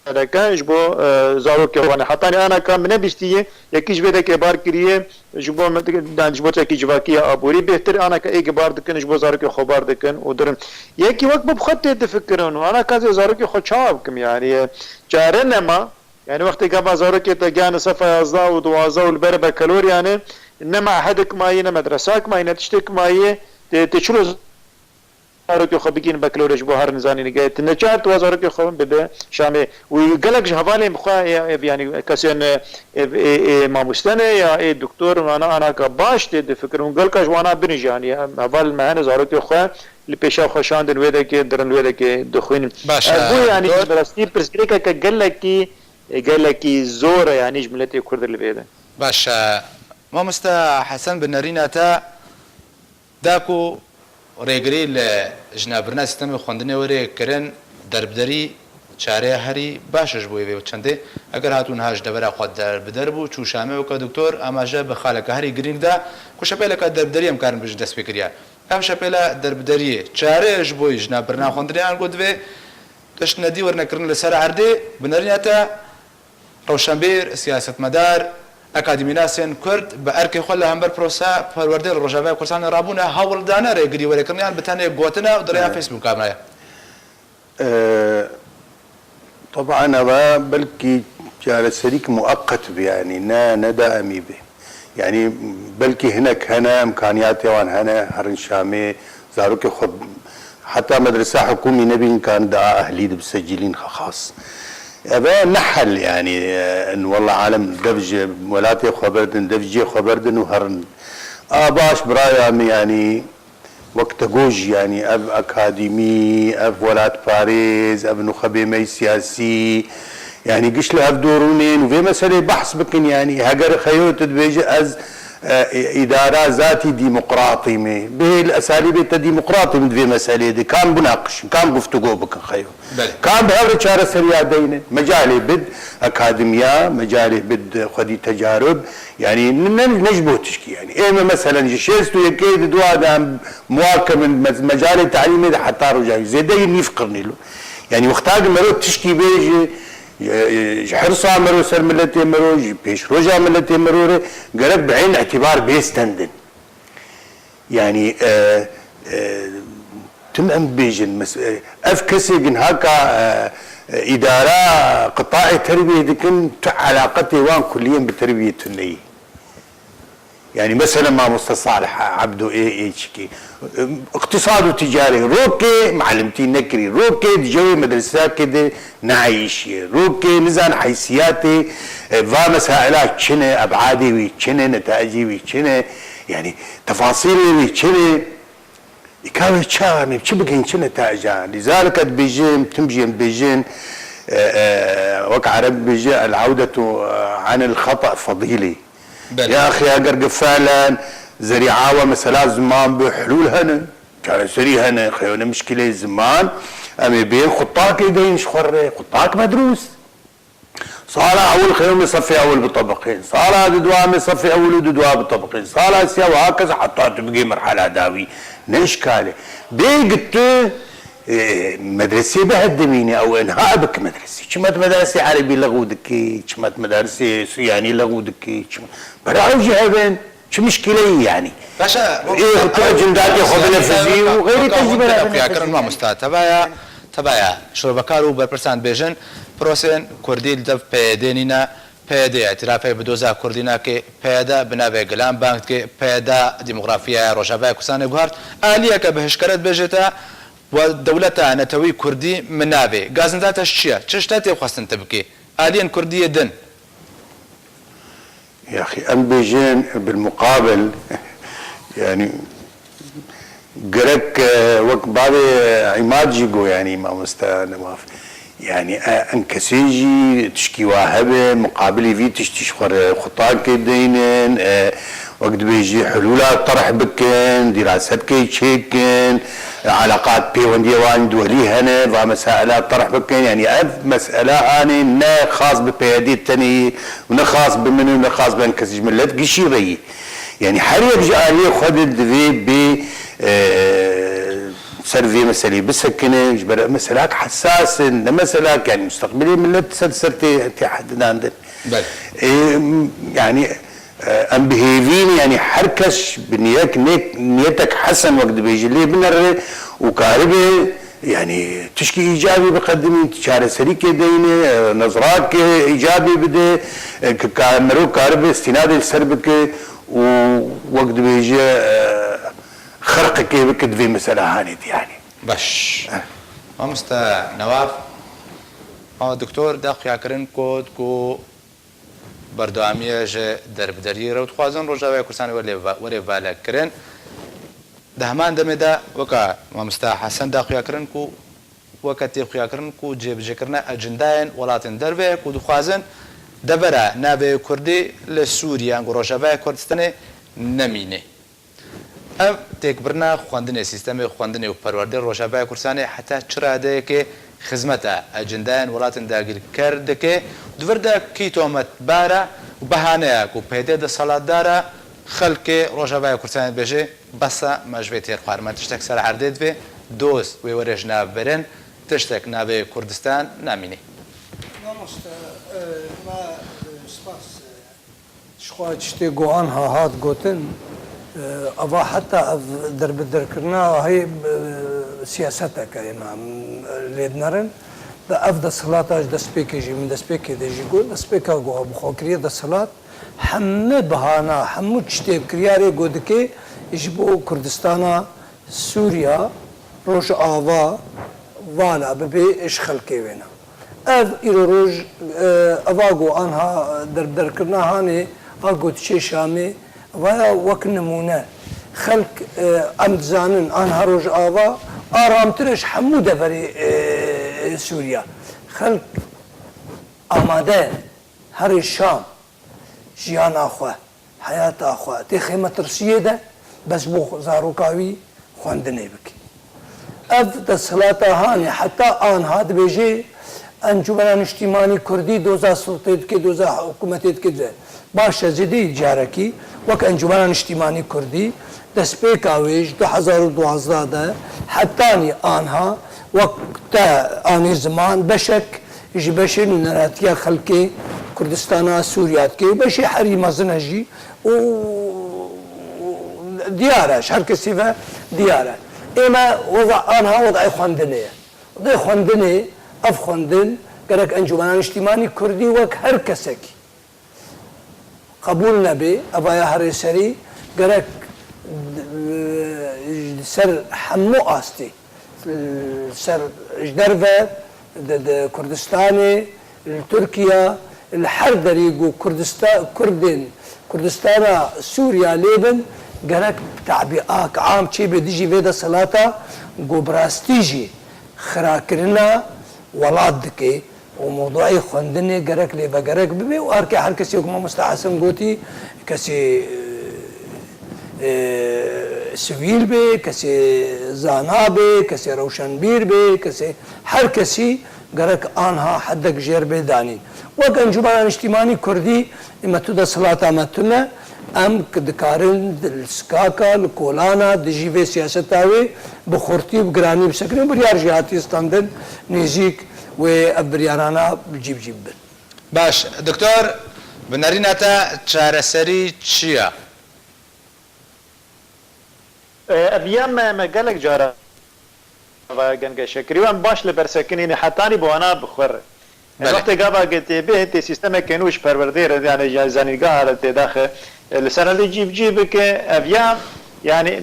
sereke ji bo, e, zarokê wan e. Hetanî anaka min nebîstiye, yekî ji vê dekê bar kiriye, ji bo me, yani ji bo çekî civakî ya aborî bêhtir anaka êgî bar dikin, ji bo zarokê xwe bar dikin û dirin. Yekî wek bi xwe tê difikirin û anaka zê zarokê xwe çawa bikim yani, e, çare nema. Yani wextê gava zarokê te gihane sefa yazdeh û duwazdeh û li ber bekaloryanê, ne mehedik mayî, ne medresak mayî, ne tiştek mayî, tê, tê çilo zarokê xwe bigîn beklore ji bo herin zanînî. Gayet neçar tu zarokê xwe bibe Şamê. Û gelek ji hevalên bi xwe, e, e, yanî kesên, e, e, e, e, mamoste ne ya ê doktor, ana, anaka baş tê difikirin. Û gelka ji wana bin jî, yanî, em heval me hene zarokê xwe li pêşa xwe şandin wê dekê, dirin wê dekê dixwînin. Baş, Ev bû, e, yanî, doktor. Bi rastî pirsgirêkeke gelekî, e, gelekî zor e, yanî ji miletê Kurd li vê de. Baş, e, mamoste Hesen, bi nerîna te, da ku rêgirî li jinebirina sîstemê xwendinê were kirin, derbderî çareya herî baş e ji bo vê çendê. Eger hatû niha ji devera xwe derbider bû, çû Şamê weke doktor, amaje bi xaleke herî girîng da ku şepêleka derbderî em karin bijin dest pê kiriye. Ev şepêla derbderiyê çare ji bo jinebirina xwendinê, ango divê tişt nedî werine kirin li ser erdê, bi nerîna te Rewşenbîr, siyasetmedar, akademînasên Kurd bi erkê xwe li hember proseya perwerdê li Rojavayê Kurdistanê rabûne, hewl dane rêgirî were kirin yan bi tenê gotin e û di rêya Evet. Facebooka binaye? Ee, Teban eva belkî çareserîk mueqet bi, yanî ne, ne daimî bi. Yanî belkî hinek hene, imkaniyatê wan hene, herin Şamê, zarokê xwe heta medresa hikûmî nebîn kan da ehlî di bisecilîn xwe xas. Eve ne hel yanî, e, in wallah alem dev ji welatê xwe berdin, dev cihê xwe berdin û herin. A baş biraya min yanî wek te got jî yanî ev akademî, ev welatparêz, ev nuxebê me yî siyasî, yanî giş li hev dorûnên û vê meselê behs bikin yanî heger xeyo tu dibêje ez E, îdara zatî demokratî me. Bihêl esalîbê te demokratî min di vê meseleyê de. Kam binaqişin, kam guftûgo bikin xeyo. Belê. Kam bi hev re çareseriya deynin. Mecalê bid akademiya, mecalê bid xwedî tecarib. Yani ne, ne, ne ji bo tişkî yani. Ême meselen ji şêst û yekê di dua de em muwakim in, me-, mecalê tehlîmê de heta roja zêde yê nîv qirnî lo. Yani wexta ki mero tişkî bêje, e, e, ji hirsa mero ser miletê mero, ji pêşroja miletê mero re gerek bi eyn îtibar bê stendin. Yani, e, e, tim em bêjin, mes-, e, ev kesê gin haka, e, e, îdara qitaê terbiyê dikin, tu elaqetê wan kulliyên bi terbiyê tu neyî. Yani mesela mamoste Salih Abdo ê, ê çikî. Iqtisad û ticarê, rokê malimtî nekirî, rokê di cewê medreseyakê de neeyîşiye, rokê nizan heysiyatê, e, va mesaila çi ne, ebadê wî çi ne, netayicê wî çi ne, yani tefasilê wî çi ne. Îka wê çi anî, çi bikin, çi netaija? Lîzalika dibêjin, tim jî em dibêjin, e, e, wek Ereb dibêje, "El-awdetu, e, anil xata fadîlî." Belê. Ya axî, eger gefelen zerîa we mesela ziman bi, hulûl hene, çareserî hene, xeyone mişkilê ziman, em ê bên xutakê deyin ji xwe re, xutak medrûs. Sala ewil xeyome sefê ewil bitebiqên. Sala di dua me sefê ewil û di dua bitebiqên. Sala siya û hakeza heta tu bigê merhala dawî. Ne îşkal e. Bêg tu, e, medresê bihet dimîne, ew enha bik medresê. Çima tu medresê erebî lexû dikî? Çima tu medresê suyanî lexû dikî? Çima? Bera ew jî hebin. Çi mişkîle ye yani? Paşa, Ê, tu ecindakê xwe binefizî û xeyrî tecrübe ya xuya kirin, mamosta. Tebaya, tebaya şirobekar û berpirsan dibêjin, prosên kurdî li dev P Y D nîne, P Y D îtirafê bi doza kurdî nake, P Y D bi navê Gilan bang dike, P Y D demografiyaya Rojavaya Kurdistanê guhart. Aliyeke bi hişkere dibêje te, we dewleta netewî kurdî min navê. Gazinda te ji çi ye? Çi ji te tê xwestin tu bikî? Aliyên kurdî yê din. Yaxî, em bêjin bilmuqabil, yani, gerek, e, wek bavê Îmad jî got, yani, mamoste Newaf. Yani, e, em kesê jî tişkî wa hebe, muqabilî vî tiştî ji xwe re xutakê deynin, e, wek dibêjî hulûla terh bikin, dîrasetkê çêkin, Eleqat pêwendiyê wan duherî hene, va mesela terh bikin, yani ev mesela hanê ne xas bi P Y D tenê yî û ne xas bi min û ne xas bi kesî ji millet gişî re yî. Yani her yek ji aliyê xwe de divê bê, e, ser vê meselê bisekine, ji ber ev meselak hesas in, ne meselak yani musteqbilê millet ser, ser tê, tê hedinandin. Belê. E, yani E, em bi hêvî ne, yani her kes bi niyek, niyek, niyetek hesen wek dibêje lê binere û karibe, yani tişkî îcabî biqedimîn, çareserîkê deyne, e, nezrakê îcabî bide, e, ki ka-, mero karibe îstînadê li ser bike û wek dibêje, e, xerqekê bike di vê mesela hanê de yani. Baş. Eh. Mamoste Newaf, a doktor da xuyakirin ku, ku Berdewamiye ji derbideriyê re û dixwazin Rojavaya Kurdistanê were lê va-, were valekirin. Di heman demê de weka mamosta Hesen da xuyakirin ku weke tê xuyakirin ku cêbicêkirina ecindayên welatên derve ye ku dixwazin devera navê Kurdî li Sûriye ango Rojavaya Kurdistanê nemîne. Ev têkbirina xwendinê, sîstemê xwendinê û perwerdê Rojavaya Kurdistanê heta çi radeyekê xizmeta ecindayên welatên dagîrker dike? Di vir de kî tometbar e û behaneya ku P Y D desthilatdar e, xelkê Rojavaya Kurdistanê dibêje, bes e, me ji vê têr xwar, me tiştek ser erdê divê, doz wê were ji nav birin, tiştek navê Kurdistan namîne. Mamoste, e, me, e, spas, e, Ji xwe tiştê ku anha hat gotin, e, ava heta ev derbiderkirina hê, e, siyaseteke ye, me, em, lê dinerin. Bi ev desthilata ji destpêkê jî, min destpêkê de jî got, destpêka ku bi xwe kiriye desthilat, hemû bihana, hemû tiştê bi kiryarê ku dike ji bo Kurdistana Sûriya, Rojava, vala bibe ji xelkê wêne. Ev îro roj, e, eva ku anha derbiderkirina hanê, a ku diçe Şamê, vaya wek nimûne. Xelk, e, em dizanin, anha Rojava, aramtir e ji hemû deverê, e, Sûriya. Xelk amade herê Şam jiyana xwe, heyata xwe tê xêmetirsiyê de, bes bo zaroka wî xwendinê bike. Ev desthilata hanê heta anha dibêje Encûmena Niştîmanî Kurdî doza sultê dike, doza hikûmetê dike de. Baş e, zêdî carekî wek Encûmena Niştîmanî Kurdî destpêka wê ji du hezar û duwazdeh de hetanî anha wek te anî ziman beşek ji beşê nûneratiya xelkê Kurdistana Sûriya dike û beşê herî mezin e jî û diyar e, ji her kesî ve diyar e. Ême weza anha wedayê xwendinê ye. Wedayê xwendinê, ev xwendin gerek Encûmena Niştîmanî Kurdî wek her kesekî qebûl nebe, evaya herê serî gerek, e, li ser hemû astê, li ser ji derve, di, di Kurdistanê, li Tirkiye, li her derî ku Kurdista-, Kurdên Kurdistana Sûriya lê bin, gerek tebiat am çêbe dijî vê desthilata ku bi rastî jî xirakirina welat dike û mewdueyê xwendinê gerek lêvegerek bibe û erke her kesê, wek Mamoste Hesen gotî, kesê, e, e, sivîl be, kesê zana be, kesê rewşenbîr be, kesê, her kesî gerek anha hedek jêr bê danîn. Wek Encûmena Niştîmanî Kurdî, ê me tu desthilata me tune, em k-, dikarin li sikaka, li kolana, dijî vê siyaseta wê bi xurtî û bi giranî bisekinin. Biryar jî hatiye standin, nêzîk wê ev biryarana cîbicî bibin. Baş, doktor, bi nerîna te çareserî çi ye? E, ev ya me, me gelek cara va gengeşe kirî. Em baş li ber sekinîne hetanî bi wana bi xwe re. E, Belê. Wextê gava ge tê bê, tê sîstemeke nû ji perwerdeyê re, yani ji zanîngeha re tê daxe, e, li ser hevdê cî bi cî bike. Ev ya, yani,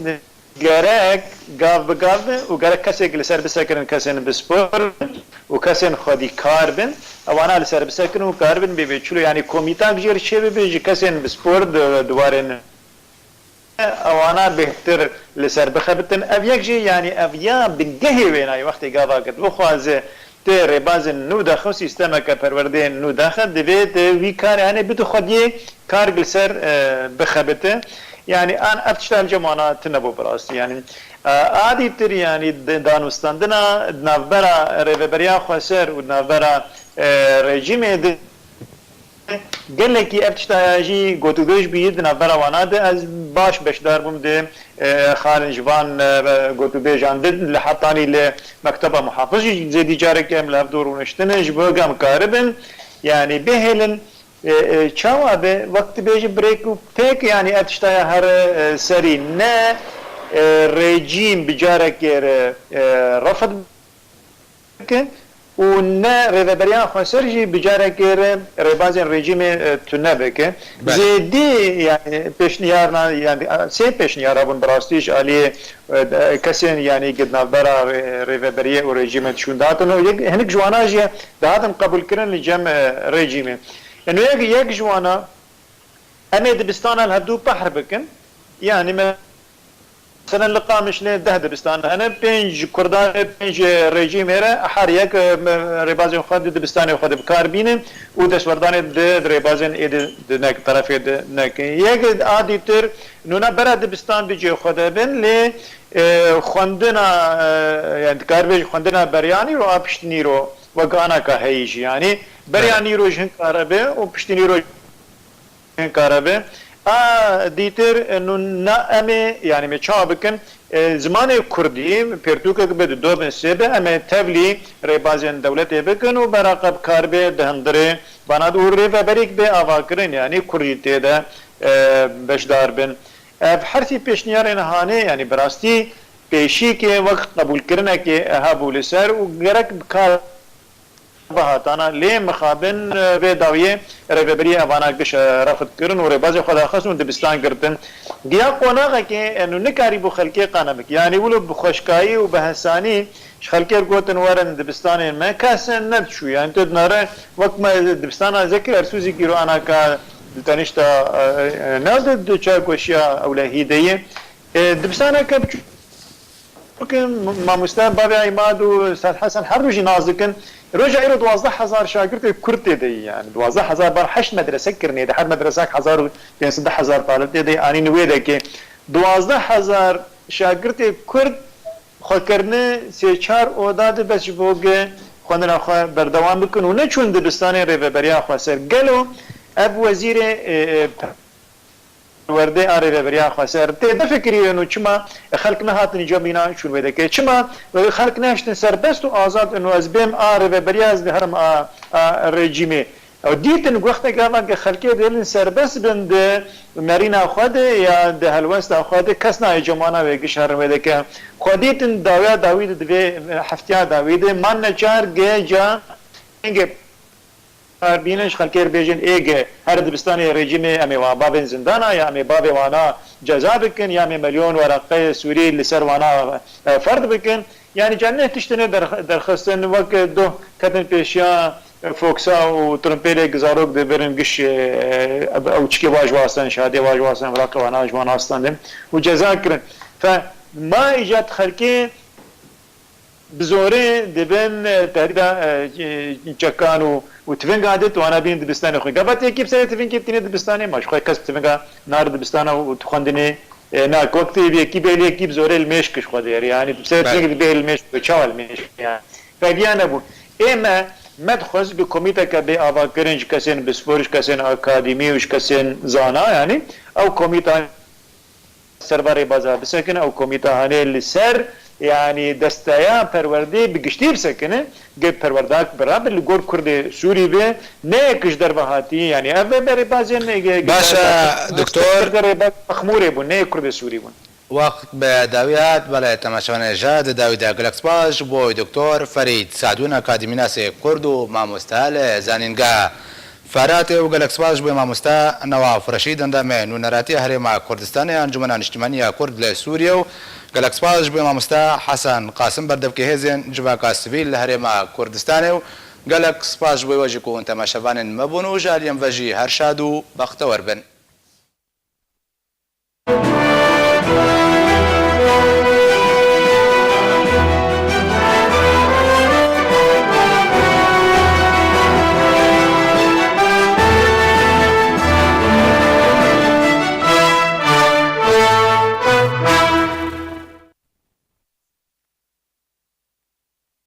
gerek gav bi gav be û gerek kesek li ser bisekirin, kesên bi spor bin û kesên xwedî kar bin. Ewana li ser bisekirin û kar bin bê, bê çilo, yani, komîtak jê re çê bibe ji kesên bi spor di, di warên ewana bêhtir li ser bixebitin. Ev yek jî, yanî ev ya bingehê wêna ye, wextê gava ke tu bixwaze tê rêbazên nû daxe û sîstemeke perwerdeyên nû daxe, divê tu wî karê, yanî, bidî xwediyê kar li ser, e, bixebite. Yanî, an ev tişta li cem wana tune bû bi rastî. Yanî, e, a dîtir, yanî, di danûstandina di navbera Rêveberiya Xweser û di navbera, e, rejîmê de Gelekî ev tiştaya jî gotûbêj bûyî di navbera wana de. Ez baş beşdar bûm di, e, xalên ji van, e, gotûbêjan de li hetanî li Mekteba Muhafiz jî zêdî careke em li hev dûr rûniştine ji bo ku em karibin, yanî bihêlin, e, e, çawa be, wek dibêjin birêk û pêk, yanî ev tiştaya here, e, serî ne, e, rejîm bi carekê re, e, refd bike û ne rêveberiya xweser jî bi carekê re rêbazên rejîmê, e, tune bike. Belê. Zêdî, yani, pêşniyarna, yani, sê pêşniyar hebûn bi rastî ji aliyê, e, de, kesên, yani, di navbera rê-, rêveberiyê û rejîmê dişûn dihatin û yek, hinek ji wana jî dihatin qebûlkirin li cem, e, rejîmê. Eno yek, yek ji wana, em ê dibistana li hevdû behr bikin. Yani, me Meselen li Qamişlê deh dibistan hene, pênc ji Kurdan e, pênc ji rejîmê re, her yek, e, me, rêbazên xwe di dibistanê xwe de bi kar bînin û destwerdanê di, di rêbazên êdî di nek, terefê di nek. Yek a dîtir, nûna bera dibistan di cihê xwe de bin, lê, e, xwendina, e, yani dikar bêje xwendina beriya nîro a piştî nîro wek anaka heyî jî, yani beriya Belê. nîro ji hin kare be û piştî nîro kare be. A dîtir, e, nû na em ê, yani me çawa bikin, e, zimanê kurdî, pirtûkek be, di do bin, sê be, em ê tevlî rêbazên dewletê bikin û bera qe bi kar bê di hundirê vana de û rêveberîk bê avakirin, yani kurdî tê de, e, beşdar bin. Ev her sî pêşniyarên hanê, yani bi rastî pêşîkê wek qebûlkirinekê hebû li ser û gerek bi kar bihatana, lê mixabin, e, vê dawiyê rêveberiyê evana giş, e, refd kirin û rêbazê xwe daxist û dibistan girtin. Giya qonaxekê, e, nû nikarîbû xelkê qane bike. Yanî wilo bi xweşkayî û bi hesanî ji xelkê re gotin werin dibistanên me, kes nediçû. Yanî tu dinare wek me dibistana Zekî Ersûzî kîro anaka di tenişta, e, e, nav de di çargoşiya ewlehî de ye. E, dibistaneke biçûk Çunke mamoste Bavê Îmad û Ustad Hesen her du jî nas dikin. Roja îro duwazdeh hezar şagirtê Kurd tê de yî, yani duwazdeh hezar bar heşt medrese kirinê de, her medresek hezar û pênc sed hezar talib tê de yî, anîn wê dekê. Duwazdeh hezar şagirtê Kurd xwe kirine sê çar oda de bes ji bo ge xwendina xwe berdewam bikin û neçûn dibistanê Rêveberiya Xweser. Gelo ev wezîrê, e, e, perwerdê a Rêveberiya Xweser tê bifikirîn û çima xelk nehatin îca bîna çûn wê deke? Çima xelk nehiştin serbest û azad û ez bêm a rêveberiya, ez dê herim a, a rejîmê? Ew dîtin wexteke eva ke xelkê dêlin serbest bin di nerîna xwe de ya di helwesta xwe de kes nayê cemana wê giş herin wê deke. Xwe dîtin dawiya dawî de divê heftiya dawî de man neçar ge ca enge bînin ji xelkê re bêjin ê ge her dibistanê rejîmê em ê wa bavên zindana ya em ê bavê wana ceza bikin ya em ê milyon weraqeyê Sûrî li ser wana, e, ferd bikin. Yani ca neh tiştine derxistin wek doh ketin pêşiya Foxa û Trumpê lê gizarok dibirin giş, e, ew çikê wa ji wastan, şadê wa ji wastan, viraqê wana ji wana standin û ceza kirin. Fe ma îcat xelkê bi zorê dibin, e, tehdîda, e, çekan û, û tivinga dit wana bîn dibistanê xwe. Gava tê kî bi serê tivinkê tîne dibistanê, ma ji xwe kes tivinga nari dibistana û tu xwendinê, e, nak. Wek tê yekî bê li yekî bi zorê li mêşk ji xwe dêr. Yani bi serê tivinkê dibê li mêşk, çawa li mêşk yani. Fediya nebû. Ê me, me dixwest bi komîteke bê avakirin ji kesên bispor, ji kesên akademî û ji kesên zana, yani ew komîta ser va rêbaza bisekine, ew komîta hanê li ser, yani desteya perwerdê bi giştî bisekine, ge perwerdak bira bi li gor Kurdê Sûrî be, ne yek ji derve hatî, yani ev ve berêbazên ge-, ge-, Baş e, berêbaz-, doktor. Rêbaz Mexmûrê bûn, ne yek Kurdê Sûrî bûn. Wext bi dawî hat, belê temaşevanê ji di dawî de gelek spas ji bo doktor Ferîd Sadûn, akademînasê Kurd û mamoste li Zanîngeha Feratê û gelek spas ji bo mamoste Newaf Reşîd, endamê nûneratiya Herêma Kurdistanê ya Encûmena Niştimanî ya Kurd li Sûriyê û gelek spas ji bo mamoste Hesen Qasim, berdevkê hêzên civaka sivîl li Herêma Kurdistanê û gelek spas ji bo we jî ku hûn temaşevanên me bûn û ji aliyên ve jî her şad û bextewer bin.